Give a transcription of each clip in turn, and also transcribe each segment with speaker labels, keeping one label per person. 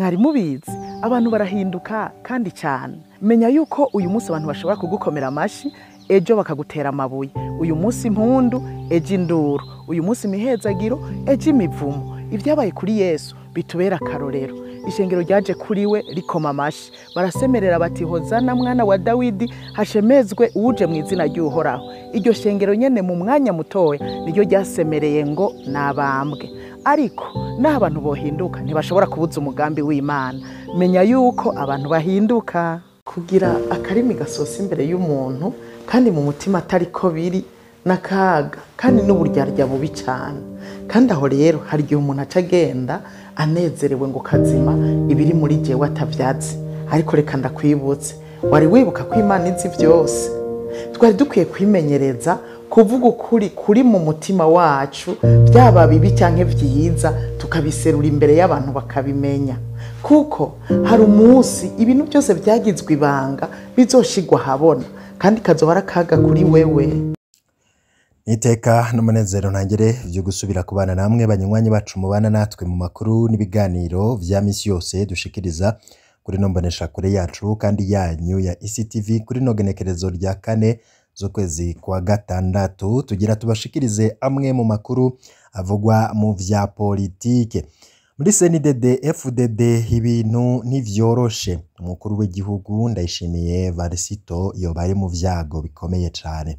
Speaker 1: Mwari mubizi, abantu barahinduka kandi cyane. Menya yuko uyu munsi abantu bashobora kugukomera amashi, ejo bakagutera amabuye. Uyu munsi impundu, ejo induru. Uyu munsi imihezagiro, ejo imivumo. Ibyabaye kuri Yesu bitubera akarorero. Ishengero ryaje kuri we rikoma amashi, barasemerera bati: "Hozana mwana wa Dawidi, hashemezwe uje mu izina ry'Uhoraho." Iryo shengero nyene mu mwanya mutoya niryo ryasemereye ngo nabambwe. Ariko naho abantu bohinduka, ntibashobora kubuza umugambi w'Imana. Menya yuko abantu bahinduka. Kugira akarimi gasosa imbere y'umuntu kandi mu mutima atari ko biri n'akaga kandi n'uburyarya bubi cyane. Kandi aho rero hari igihe umuntu aca agenda anezerewe ngo kazima ibiri muri jewe atavyazi. Ariko reka ndakwibutse, wari wibuka ko Imana izi byose? Twari dukwiye kwimenyereza kuvuga ukuri kuri mu mutima wacu, byaba bibi cyangwa vyiza, tukabiserura imbere y'abantu bakabimenya, kuko hari umunsi ibintu byose byagizwe ibanga bizoshigwa ahabona, kandi kazoba ari akaga kuri wewe.
Speaker 2: Iteka n'umunezero ntangere vyo gusubira kubana namwe banywanyi bacu mubana natwe mu makuru n'ibiganiro vya misi yose dushikiriza kuri no mbonesha kure yacu kandi yanyu ya ECTV. Kuri no genekerezo rya 4 z'ukwezi kwa gatandatu, tugira tubashikirize amwe mu makuru avugwa mu vya politike. Muri CNDD FDD ibintu ntivyoroshe. Umukuru w'igihugu Ndayishimiye Varisito yoba ari mu vyago bikomeye cane.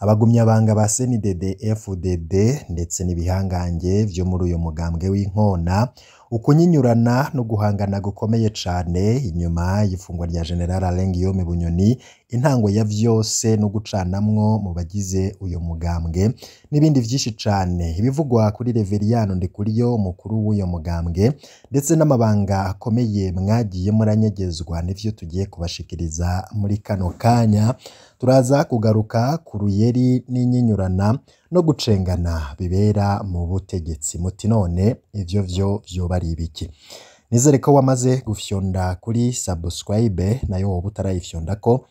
Speaker 2: Abagumyabanga ba CNDD FDD ndetse n'ibihangange vyo muri uyo mugambwe w'inkona, ukunyinyurana no guhangana gukomeye cane inyuma y'ifungwa rya General Alain Guillaume Bunyoni, intango ya vyose no gucanamwo mu bagize uyo mugambwe n'ibindi vyinshi cane. Ibivugwa kuri Reveriyano Ndikuriyo, umukuru w'uyo mugambwe, ndetse n'amabanga akomeye mwagiye muranyegezwa, nivyo tugiye kubashikiriza muri kano kanya. Turaza kugaruka ku ruyeri n'inyinyurana no gucengana bibera mu butegetsi. Muti none ivyo vyo vyoba ari ibiki? Nizere ko wamaze gufyonda kuri subscribe, nayo woba utarayifyondako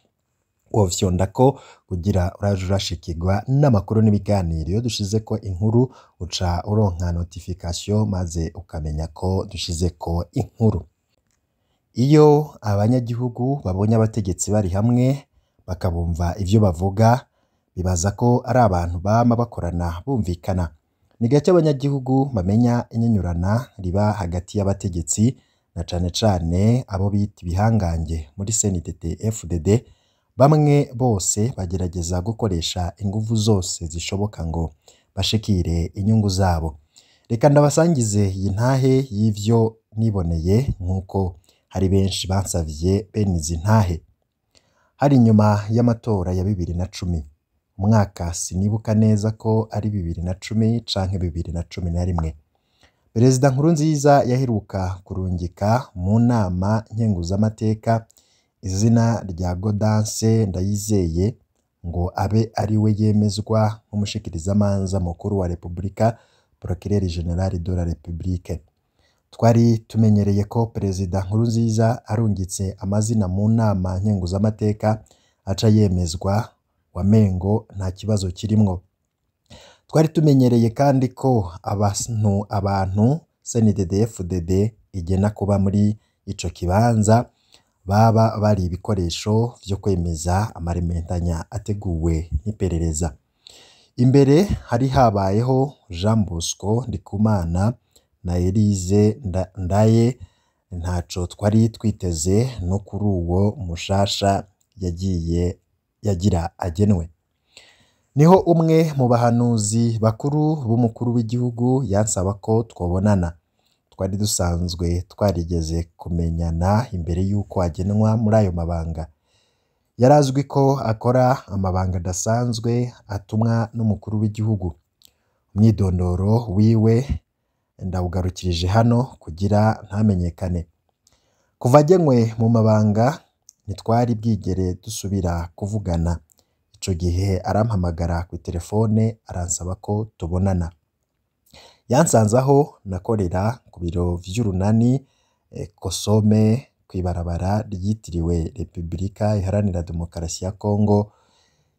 Speaker 2: wofyondako kugira uraje urashikirwa n'amakuru n'ibiganiro. Iyo dushizeko inkuru uca uronka notification, maze ukamenya ko dushizeko inkuru. Iyo abanyagihugu babonye abategetsi bari hamwe, bakabumva ivyo bavuga, bibaza ko ari abantu bama bakorana bumvikana. Ni gake abanyagihugu bamenya inyinyurana riba hagati y'abategetsi, na cane cane abo bita ibihangange muri CNDD FDD. Bamwe bose bagerageza gukoresha inguvu zose zishoboka ngo bashikire inyungu zabo. Reka ndabasangize iyi ntahe y'ivyo niboneye, nk'uko hari benshi bansavye bene izi ntahe. Hari inyuma y'amatora ya 2010, umwaka sinibuka neza ko ari 2010 canke 2011. Perezida Nkurunziza yaheruka kurungika mu nama nkenguzamateka izina rya Gaudence Ndayizeye ngo abe ari we yemezwa nk'umushikirizamanza mukuru wa Repubulika, Procureur General de la République. Twari tumenyereye ko Perezida Nkurunziza arungitse amazina mu nama nkenguzamateka aca yemezwa, wamengo nta kibazo kirimwo. Twari tumenyereye kandi ko abantu CNDD-FDD igena kuba muri ico kibanza baba bari ibikoresho vyo kwemeza amarementanya ateguwe n'iperereza. Imbere hari habayeho Jean Bosco Ndikumana na Elise Ndaye, ntaco twari twiteze no kuri uwo mushasha yagiye yagira agenwe. Niho umwe mu bahanuzi bakuru b'umukuru w'igihugu yansaba ko twobonana. Twari dusanzwe twarigeze kumenyana imbere y'uko agenwa muri ayo mabanga. Yarazwi ko akora amabanga adasanzwe atumwa n'umukuru w'igihugu. Umwidondoro wiwe ndawugarukirije hano kugira ntamenyekane. Kuva agenwe mu mabanga ntitwari bwigere dusubira kuvugana. Ico gihe arampamagara kw'iterefone aransaba ko tubonana. Yansanze aho nakorera ku biro vy'urunani Kosome kw'ibarabara ryitiriwe Repubulika Iharanira Demokarasi ya Kongo.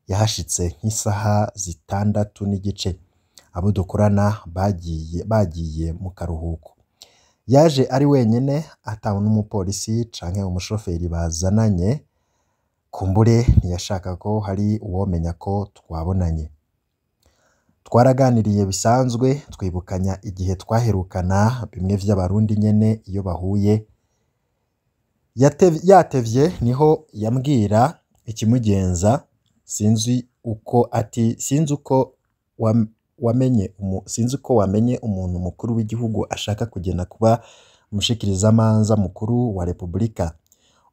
Speaker 2: Yahashitse nk'isaha 6:30. Abo dukorana bagiye mu karuhuko. Yaje ari wenyene ata n'umupolisi canke umushoferi bazananye, kumbure ntiyashaka ko hari uwomenya ko twabonanye. Twaraganiriye bisanzwe, twibukanya igihe twaherukana, bimwe vy'abarundi nyene iyo bahuye. Yatevye niho yambwira ikimugenza, sinzi uko ati sinzi uko wamenye sinzi uko wamenye umuntu mukuru w'igihugu ashaka kugena kuba umushikirizamanza mukuru wa Repubulika.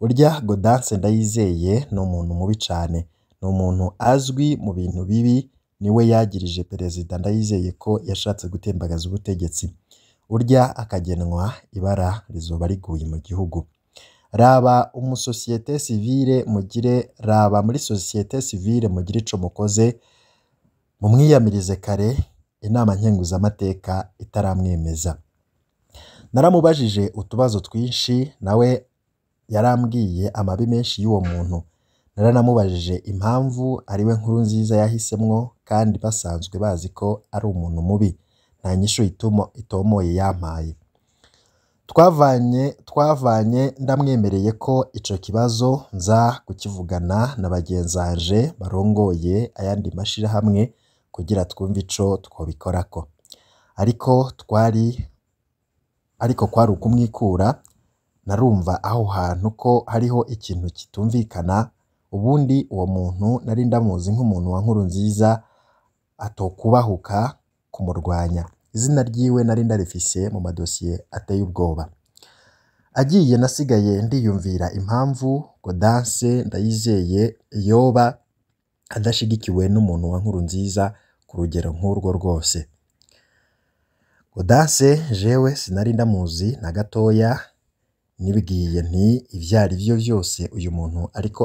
Speaker 2: Urya Gaudence Ndayizeye ni umuntu mubi cane, ni umuntu azwi mu bintu bibi, niwe yagirije Perezida Ndayizeye ko yashatse gutembagaza ubutegetsi. Urya akagenwa ibara rizoba riguye mu gihugu. Raba umusosiyete sivile mugire, raba muri sosiyete sivile mugire ico mukoze, mumwiyamirize kare inama nkenguzamateka itaramwemeza. Naramubajije utubazo twinshi, nawe yarambwiye amabi menshi y'uwo muntu. Naranamubajije impamvu ariwe Nkurunziza yahisemwo kandi basanzwe bazi ko ari umuntu mubi. Nta nyishu itomoye yampaye. Twavanye ndamwemereye ko ico kibazo nza kukivugana na bagenzanje barongoye ayandi mashirahamwe kugira twumve ico twobikorako. Ariko kwari ukumwikura, narumva aho hantu ko hariho ikintu kitumvikana. Ubundi uwo muntu nari ndamuzi nk'umuntu wa Nkurunziza atokubahuka kumurwanya. Izina ryiwe nari ndarifise mu madosiye ateye ubwoba. Agiye nasigaye ndiyumvira impamvu Gaudence Ndayizeye yoba adashigikiwe n'umuntu wa Nkurunziza ku rugero nk'urwo rwose. Gaudence jewe sinari ndamuzi na gatoya, nibwiye nti ivyo ari vyo vyose uyu muntu ariko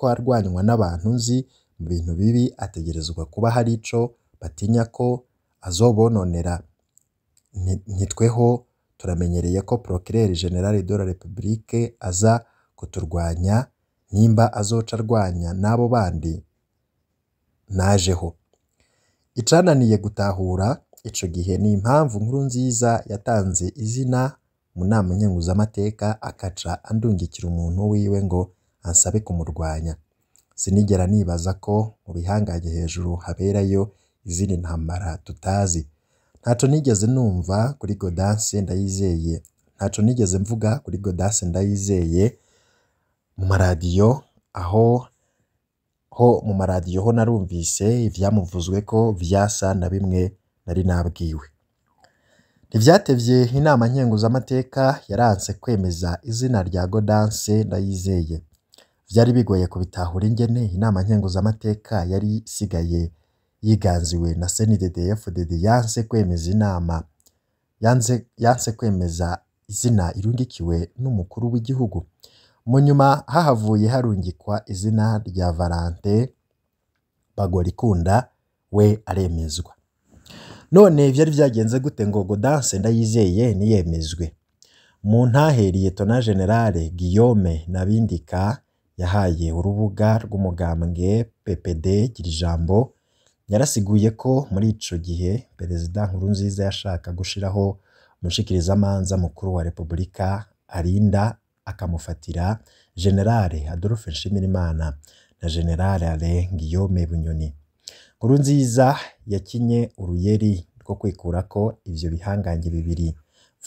Speaker 2: arwanywa n'abantu nzi mu bintu bibi, ategerezwa kuba hari ico batinya ko azobononera. Ntitweho turamenyereye ko Procureur General de la République aza kuturwanya, nimba azoca arwanya n'abo bandi najeho. Icananiye gutahura ico gihe ni impamvu Nkurunziza yatanze izina mu nama nkenguzamateka akaca andungikira umuntu wiwe ngo ansabe kumurwanya. Sinigera nibaza ko mu bihangange hejuru haberayo izindi ntambara tutazi. Ntaco nigeze numva kuri Gaudence Ndayizeye, ntaco nigeze mvuga kuri Gaudence Ndayizeye mu maradiyo, aho ho mu maradiyo ho narumvise ivyamuvuzweko vyasa na bimwe nari nabwiwe. Ntivyatevye inama nkenguzamateka yaranse kwemeza izina rya Gaudence Ndayizeye. Vyari bigoye kubitahura ingene inama nkenguzamateka yari isigaye yiganziwe na CNDD-FDD yanse kwemeza inama, yanse kwemeza izina irungikiwe n'umukuru w'igihugu. Mu nyuma hahavuye harungikwa izina rya Valentin Bagorikunda, we aremezwa. None vyari vyagenze gute ngo Gaudence Ndayizeye niyemezwe? Mu ntahe Lieutenant General Guillaume Nabindika yahaye urubuga rw'umugambwe PPD Girijambo, yarasiguye ko muri ico gihe Perezida Nkurunziza yashaka gushiraho umushikirizamanza mukuru wa Repubulika arinda akamufatira General Adolphe Nshimirimana na General Alain Guillaume Bunyoni. Nkurunziza yakinye uruyeri rwo kwikurako ivyo bihangange bibiri.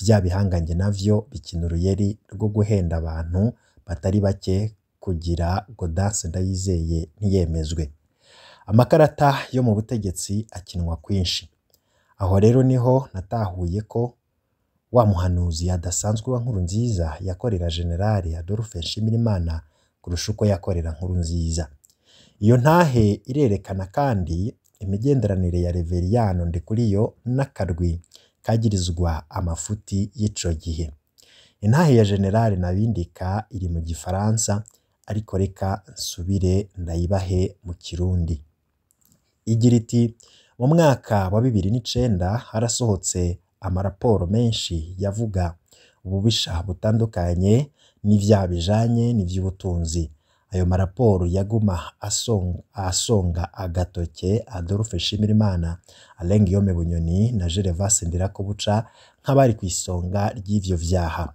Speaker 2: Vya bihangange navyo bikina uruyeri rwo guhenda abantu batari bake kugira Gaudence Ndayizeye ntiyemezwe. Amakarata yo mu butegetsi akinwa kwinshi. Aho rero niho natahuye ko wa muhanuzi adasanzwe wa Nkurunziza yakorera General Adolphe Nshimirimana kurusha uko yakorera Nkurunziza. Iyo ntahe irerekana kandi imigenderanire ya Reveriyano Ndikuriyo n'akarwi kagirizwa amafuti y'ico gihe. Intahe ya General Nabindika iri mu Gifaransa, ariko reka nsubire ndayibahe mu Kirundi. Igira iti: mu mwaka wa 2009 harasohotse amaraporo menshi yavuga ububisha butandukanye n'ivyaha bijanye n'ivy'ubutunzi. Ayo maraporo yaguma asonga agatoke Adolphe Nshimirimana, Alain Guillaume Bunyoni na Gervas Ndirakobuca nk'abari kw'isonga ry'ivyo vyaha.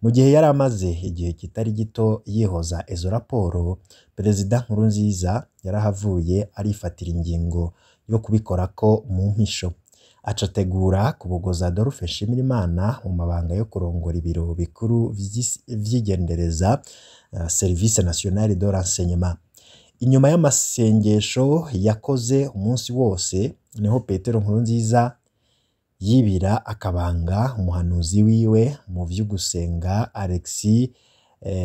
Speaker 2: Mu gihe yari amaze igihe kitari gito yihoza izo raporo, Perezida Nkurunziza yarahavuye arifatira ingingo yo kubikorako mu mpisho, aca ategura kubogoza Adolphe Nshimirimana mu mabanga yo kurongora ibiro bikuru vy'igendereza, Service Nationale de Renseignement. Inyuma y'amasengesho yakoze umunsi wose, niho Petero Nkurunziza yibira akabanga umuhanuzi wiwe mu vy'ugusenga Alexis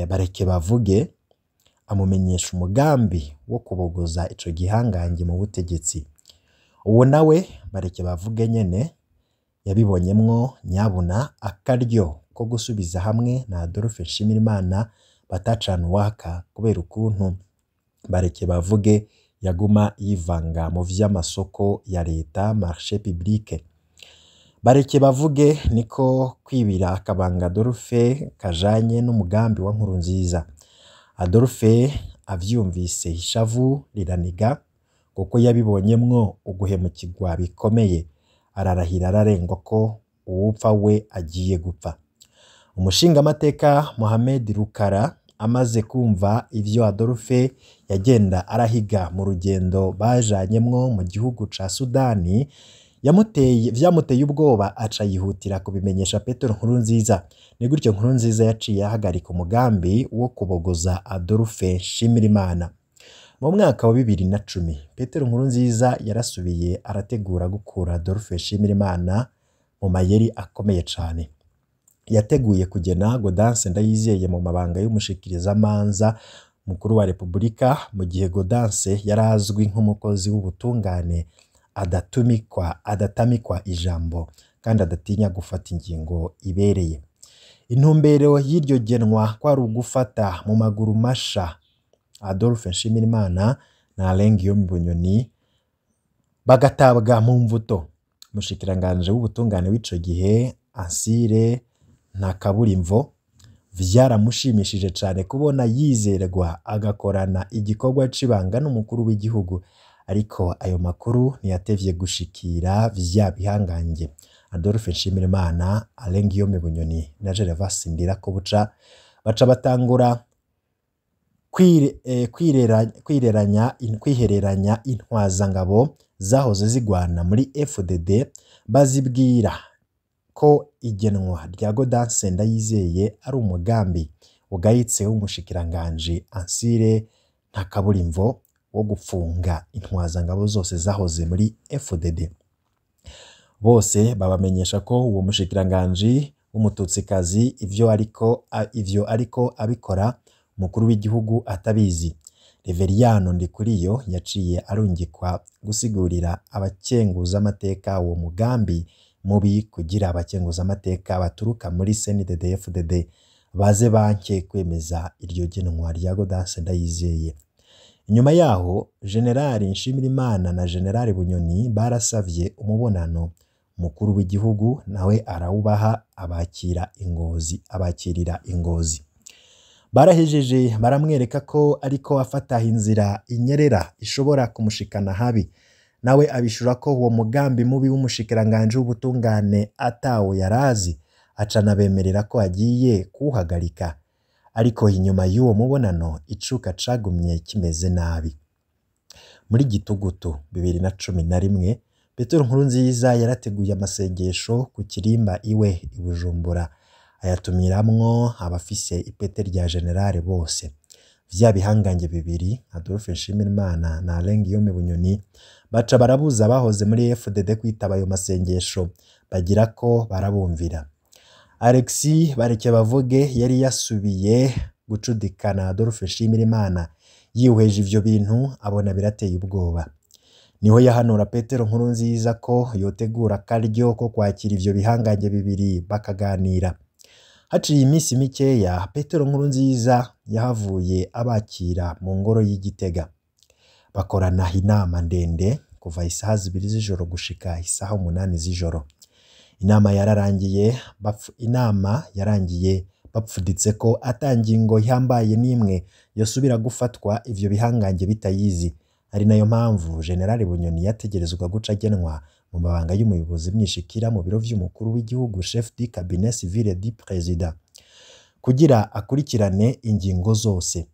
Speaker 2: Barekebavuge, amumenyesha umugambi wo kubogoza ico gihangange mu butegetsi. Uwo nawe Barekebavuge nyene yabibonyemwo nyabuna akaryo ko gusubiza hamwe na Adolphe Nshimirimana batacana uwaka, kubera ukuntu Barekebavuge yaguma yivanga mu vy'amasoko ya leta, marché public. Barekebavuge niko kwibira akabanga Adolphe kajanye n'umugambi wa Nkurunziza. Adolphe avyumvise ishavu riraniga, kuko yabibonyemwo uguhemukirwa bikomeye, ararahira ararengwa ko uwupfa we agiye gupfa. Umushingamateka Mohamed Rukara amaze kumva ivyo Adolphe yagenda arahiga mu rugendo bajanyemwo mu gihugu ca Sudani, vyamuteye ubwoba, aca yihutira kubimenyesha Petero Nkurunziza. Ni gutyo Nkurunziza yaciye ahagarika umugambi wo kubogoza Adolphe Nshimirimana. Mu mwaka wa 2010 Petero Nkurunziza yarasubiye arategura gukura Adolphe Nshimirimana mu mayeri akomeye cane. Yateguye kugena Gaudence Ndayizeye mu mabanga y'umushikirizamanza mukuru wa Repubulika, mu gihe Gaudence yarazwi nk'umukozi w'ubutungane adatamikwa ijambo kandi adatinya gufata ingingo ibereye. Intumbero y'iryo genwa kwari ugufata mu maguru masha Adolphe Nshimirimana na Alain Guillaume Bunyoni bagatabwa mu mvuto. Umushikiranganji w'ubutungane w'ico gihe Ansire Ntakaburimvo vyaramushimishije cane kubona yizerwa agakorana igikorwa c'ibanga n'umukuru w'igihugu, ariko ayo makuru ntiyatevye gushikira vya bihangange Adolphe Nshimirimana, Alain Guillaume Bunyoni na Gervas Ndirakobuca baca batangura kwihereranya intwazangabo zahoze zigwana muri FDD, bazibwira ko igenwa rya Gaudence Ndayizeye ari umugambi ugayitse w'umushikiranganji Ansire Ntakaburimvo wo gupfunga intwazangabo zose zahoze muri FDD. Bose babamenyesha ko uwo mushikiranganji w'umututsikazi ivyo ariko abikora umukuru w'igihugu atabizi. Reveriyano Ndikuriyo yaciye arungikwa gusigurira abakenguzamateka uwo mugambi mubi, kugira abakenguzamateka baturuka muri CNDD-FDD baze banke kwemeza iryo genwa rya Gaudence Ndayizeye. Inyuma yaho General Nshimirimana na General Bunyoni barasavye umubonano mukuru w'igihugu, nawe arawubaha, abakirira ingozi. Barahejeje baramwereka ko ariko afata inzira inyerera ishobora kumushikana habi, nawe abishura ko uwo mugambi mubi w'umushikiranganje w'ubutungane atawo yarazi, aca anabemerera ko agiye kuwuhagarika. Ariko inyuma y'uwo mubonano icuka cagumye kimeze nabi. Muri Gitugutu 2011 Petero Nkurunziza yarateguye amasengesho ku kirimba iwe i Bujumbura, ayatumiramwo abafise ipete rya generale bose. Vya bihangange bibiri Adolphe Nshimirimana na Alain Guillaume Bunyoni baca barabuza abahoze muri FDD kwitaba ayo masengesho, bagira ko barabumvira. Alexis Barekebavuge yari yasubiye gucudikana Adolphe Nshimirimana, yihweje ivyo bintu abona birateye ubwoba. Niho yahanura Petero Nkurunziza ko yotegura akaryo ko kwakira ivyo bihangange bibiri bakaganira. Haciye iminsi mikeya Petero Nkurunziza yahavuye abakira mu ngoro y'Igitega, bakorana inama ndende kuva isaha 2 z'ijoro gushika isaha 8 z'ijoro. Inama yarangiye Bapfuditse ko ata ngingo ihambaye n'imwe yosubira gufatwa ivyo bihangange bitayizi. Ari nayo mpamvu General Bunyoni yategerezwa guca agenwa mu mabanga y'umuyobozi mwishikira mu biro vy'umukuru w'igihugu, chef du cabinet civil du président, kugira akurikirane ingingo zose.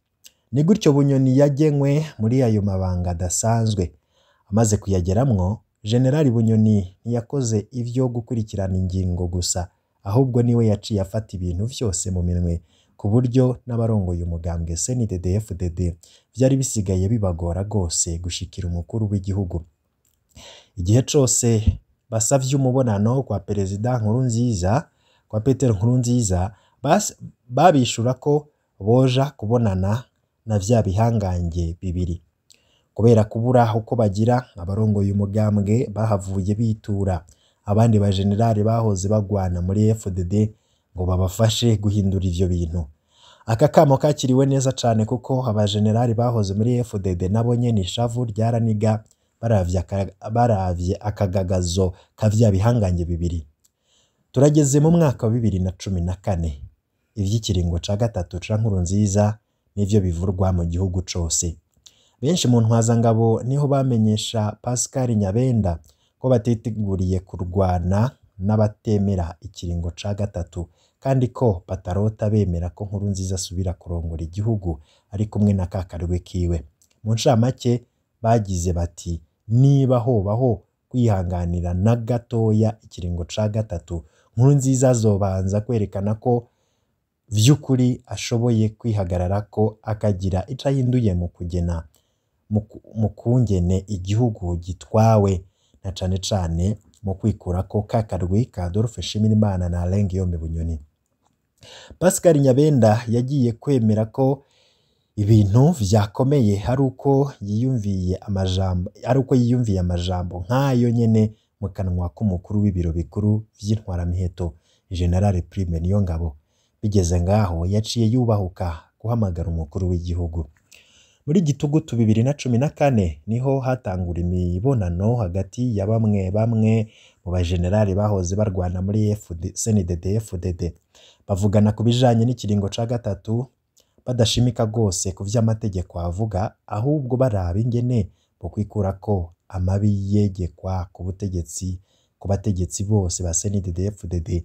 Speaker 2: Ni gutyo Bunyoni yagenwe muri ayo mabanga adasanzwe. Amaze kuyageramwo, General Bunyoni ntiyakoze ivyo gukurikirana ingingo gusa, ahubwo niwe yaciye afata ibintu vyose mu minwe, ku buryo n'abarongoye umugambwe CNDD-FDD vyari bisigaye bibagora rwose gushikira umukuru w'igihugu. Igihe cose basavye umubonano kwa Perezida Nkurunziza, kwa Petero Nkurunziza, babishura ko boja kubonana na vya bihangange bibiri. Kubera kubura uko bagira, abarongoye umugambwe bahavuye bitura abandi bajenerali bahoze bagwana muri FDD ngo babafashe guhindura ivyo bintu. Aka kamo kakiriwe neza cane kuko abajenerali bahoze muri FDD nabo nyene ishavu ryaraniga baravye akagagazo ka vya bihangange bibiri. Turageze mu mwaka wa 2014, ivy'ikiringo ca gatatu ca Nkurunziza nivyo bivurwa mu gihugu cose. Benshi mu ntwazangabo niho bamenyesha Pascal Nyabenda ko batiteguriye kurwana n'abatemera ikiringo ca gatatu, kandi ko batarota bemera ko Nkurunziza asubira kurongora igihugu ari kumwe na ka karwi kiwe. Mu ncamake bagize bati niba hobaho kwihanganira na gatoya ikiringo ca gatatu, Nkurunziza azobanza kwerekana ko vy'ukuri ashoboye kwihagarara ko akagira ico ahinduye mu kugena mu kungene igihugu gitwawe, na cane cane mu kwikurako ka karwi ka Adolphe Nshimirimana na Alain Guillaume Bunyoni. Pascal Nyabenda yagiye kwemera ko ibintu vyakomeye ari uko yiyumviye amajambo nk'ayo nyene mu kanwa k'umukuru w'ibiro bikuru vy'intwaramiheto General Prime Niyongabo. Bigeze ngaho yaciye yubahuka guhamagara umukuru w'igihugu. Muri Gitugutu 2014 niho hatangura imibonano hagati ya bamwe bamwe mu bajenerali bahoze barwana muri CNDD-FDD, bavugana ku bijanye n'ikiringo ca gatatu, badashimika rwose ku vy'amategeko avuga, ahubwo baraba ingene bo kwikurako amabi yegekwa ku butegetsi ku bategetsi bose ba CNDD-FDD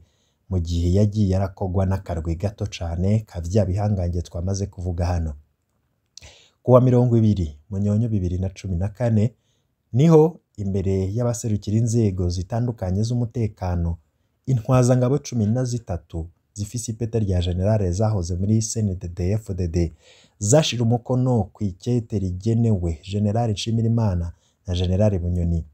Speaker 2: mu gihe yagiye arakogwa n'akarwi gato cane ka vya bihangange twamaze kuvuga hano. Kuwa 20 Munyonyo 2014 niho imbere y'abaserukira inzego zitandukanye z'umutekano intwazangabo 13 zifise ipeta rya generale zahoze muri CNDD-FDD zashira umukono kw'ikete rigenewe General Nshimirimana na General Bunyoni,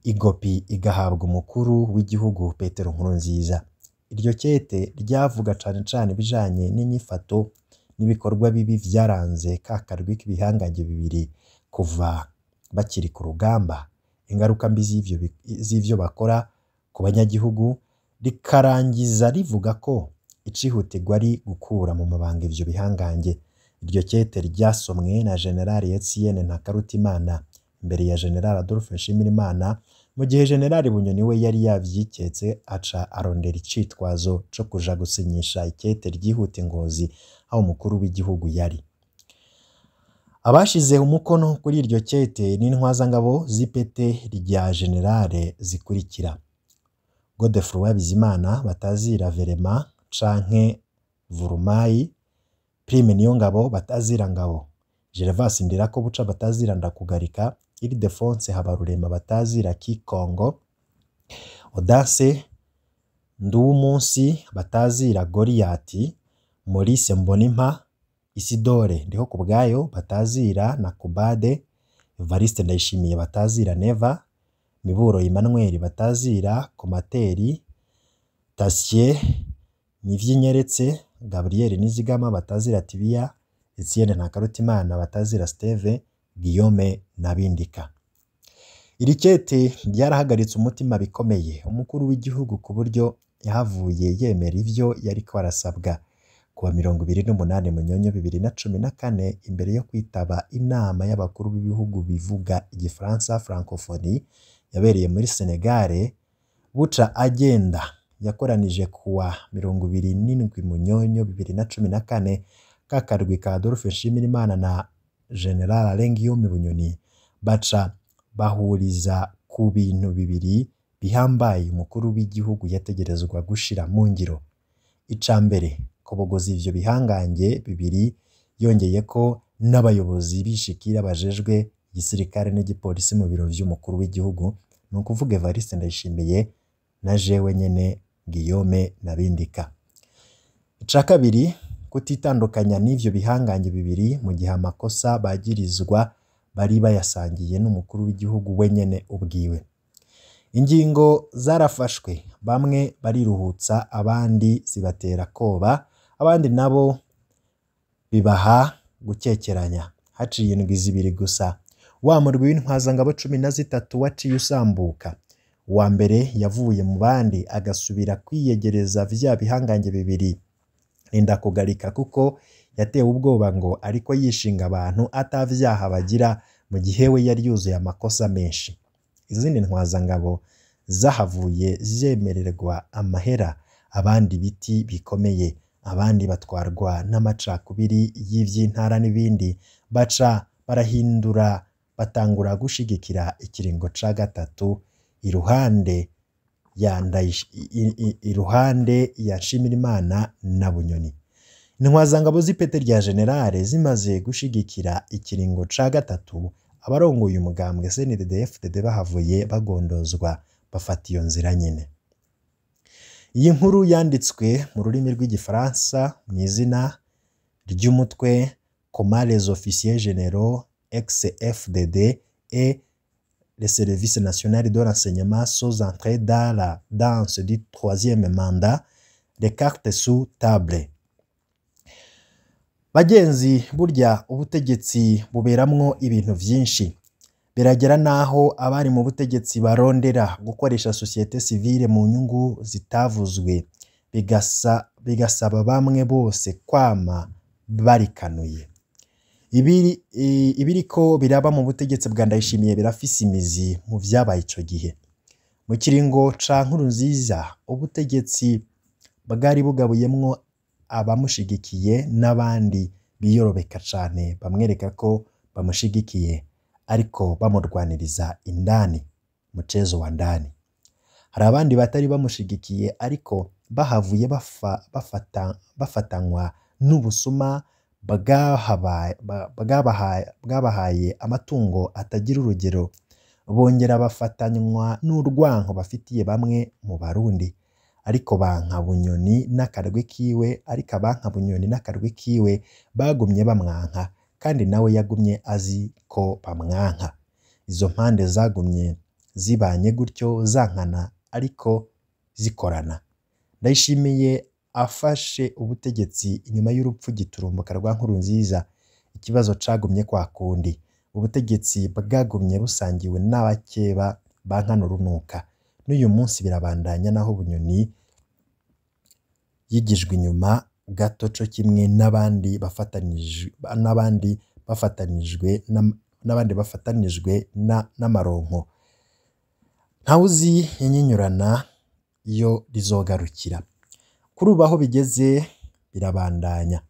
Speaker 2: igopi igahabwa umukuru w'igihugu Petero Nkurunziza. Iryo kete ryavuga cane cane ibijanye n'inyifato n'ibikorwa bibi vyaranze ka karwi k'ibihangange bibiri kuva bakiri ku rugamba, ingaruka mbi z'ivyo bakora ku banyagihugu, rikarangiza rivuga ko icihutirwa ari gukura mu mabanga ivyo bihangange. Iryo kete ryasomwe na General Etienne Ntakarutimana imbere ya General Adolphe Nshimirimana, mu gihe General Bunyoni we yari yavyiketse aca arondera icitwazo co kuja gusinyisha ikete ryihuta Ngozi aho umukuru w'igihugu yari. Abashize umukono kuri iryo kete ni intwazangabo z'ipete rya generale zikurikira: Godefroid Bizimana batazira Verema canke Vurumayi, Prime Niyongabo batazira Ngabo, Gervas Ndirakobuca batazira Ndakugarika, Ildefonse Habarurema batazira Kikongo, Audace Nduwumunsi batazira Goriyati, Maurice Mbonimpa, Isidore Ndihokubwayo batazira Nakubade, Evariste Ndayishimiye batazira Neva, Miburo Emmanuel batazira Komateri, Tassier Nivyinyeretse, Gabriel Nizigama batazira Tibiya, Etienne Ntakarutimana batazira Steve, Guillaume Nabindika. Iri kete ryarahagaritse umutima bikomeye umukuru w'igihugu ku buryo yahavuye yemera ivyo yariko arasabwa. Kuwa 28 Munyonyo 2014 imbere yo kwitaba inama y'abakuru b'ibihugu bivuga igifaransa francophonie yabereye muri Senegale, buca agenda yakoranije kuwa 27 Munyonyo 2014 kakarwi ka Adolphe Nshimirimana na General Alain Guillaume Bunyoni baca bahuriza ku bintu bibiri bihambaye umukuru w'igihugu yategerezwa gushira mu ngiro. Ica mbere, kubogoza ivyo bihangange bibiri, yongeye ko n'abayobozi bishikira bajejwe igisirikare n'igipolisi mu biro vy'umukuru w'igihugu, ni ukuvuga Evariste Ndayishimiye na jewe nyene Guillaume Nabindika. Ica kabiri, kutitandukanya n'ivyo bihangange bibiri mu gihe amakosa bagirizwa bari bayasangiye n'umukuru w'igihugu wenyene ubwiwe. Ingingo zarafashwe, bamwe bariruhutsa, abandi zibatera koba, abandi nabo bibaha gukekeranya. Haciye indwi zibiri gusa, wa murwi w'intwazangabo 13 waciye usambuka. Uwa mbere yavuye mu bandi agasubira kwiyegereza vya bihangange bibiri. Nindakugarika kuko yatewe ubwoba ngo ariko yishinga abantu atavyaha bagira, mu gihe we yari yuzuye amakosa menshi. Izindi ntwazangabo zahavuye zemererwa amahera, abandi biti bikomeye, abandi batwarwa n'amacakubiri y'ivy'intara n'ibindi, baca barahindura batangura gushigikira ikiringo ca gatatu iruhande ya Nshimirimana na Bunyoni. Intwazangabo z'ipete rya generale zimaze gushigikira ikiringo ca gatatu, abarongoye umugambwe CNDD-FDD bahavuye bagondozwa bafata iyo nzira nyene. Iyi nkuru yanditswe mu rurimi rw'igifaransa mu izina ry'umutwe Comment les officiers généraux ex-FDD et le service national de renseignement sont entrés dans la danse du troisième mandat, les cartes sous table. Bagenzi, burya ubutegetsi buberamwo ibintu vyinshi. Biragera naho abari mu butegetsi barondera gukoresha société civile mu nyungu zitavuzwe, bigasaba bamwe bose kwama barikanuye. Ibiriko biraba mu butegetsi bwa Ndayishimiye birafise imizi mu vyabaye ico gihe. Mu kiringo ca Nkurunziza, ubutegetsi bwari bugabuyemwo abamushigikiye n'abandi biyorobeka cane bamwereka ko bamushigikiye, ariko bamurwaniriza indani, muchezo wa ndani. Hari abandi batari bamushigikiye ariko bahavuye bafatanywa n'ubusuma bwabahaye amatungo atagira urugero, bongera bafatanywa n'urwanko bafitiye bamwe mu Barundi. Ariko banka Bunyoni n'akarwi kiwe, ariko abanka Bunyoni n'akarwi kiwe bagumye bamwanka, kandi nawe yagumye azi ko bamwanka. Izo mpande zagumye zibanye gutyo zankana ariko zikorana. Ndayishimiye afashe ubutegetsi inyuma y'urupfu giturumbuka rwa Nkurunziza, ikibazo cagumye kwa kundi. Ubutegetsi bwagumye busangiwe n'abakeba bankana urunuka. N'uyu munsi birabandanya, naho Bunyoni yigijwe inyuma gato co kimwe n'abandi bafatanijwe n'amaronko. Ntawuzi inyinyurana iyo rizogarukira. Kuri ubu aho bigeze birabandanya.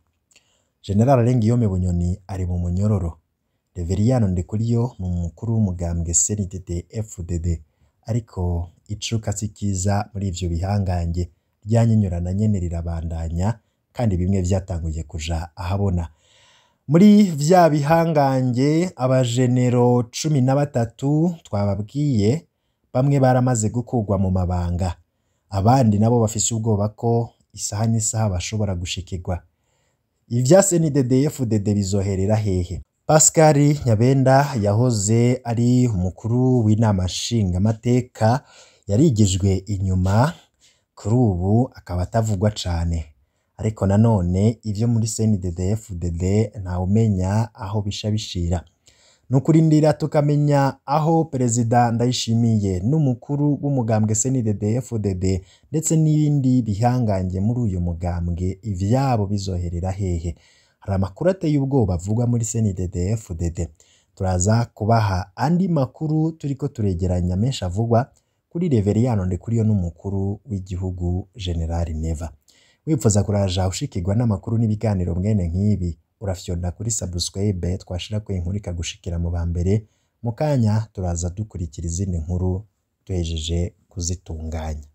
Speaker 2: General Alain Guillaume Bunyoni ari mu munyororo. Reveriyano Ndikuriyo ni umukuru w'umugambwe CNDD-FDD, ariko icuka si kiza muri ivyo bihangange. Ryanyinyurana nyene rirabandanya, kandi bimwe vyatanguye kuja ahabona. Muri vya bihangange abajenero 13 twababwiye, bamwe baramaze gukurwa mu mabanga, abandi nabo bafise ubwoba ko isaha n'isaha bashobora gushikirwa. Ivya CNDD-FDD bizoherera hehe? Pascal Nyabenda yahoze ari umukuru w'inama nshingamateka, yarigijwe inyuma, kuri ubu akaba atavugwa cane. Ariko nanone ivyo muri CNDD-FDD ntawumenya aho bisha bishira. Nukurindira tukamenya aho Perezida Ndayishimiye n'umukuru w'umugambwe CNDD-FDD ndetse n'ibindi bihangange muri uyu mugambwe ivyabo bizoherera hehe. Hari amakuru ateye ubwoba avugwa muri CNDD-FDD. Turaza kubaha andi makuru turiko turegeranya menshi avugwa kuri Reveriyano Ndikuriyo n'umukuru w'igihugu General Neva. Wipfuza kuraja ushikirwa n'amakuru n'ibiganiro mwene nk'ibi, urafyonda kuri subscribe twashirako inkuru ikagushikira mu ba mbere. Mu kanya turaza dukurikira izindi nkuru duhejeje kuzitunganya.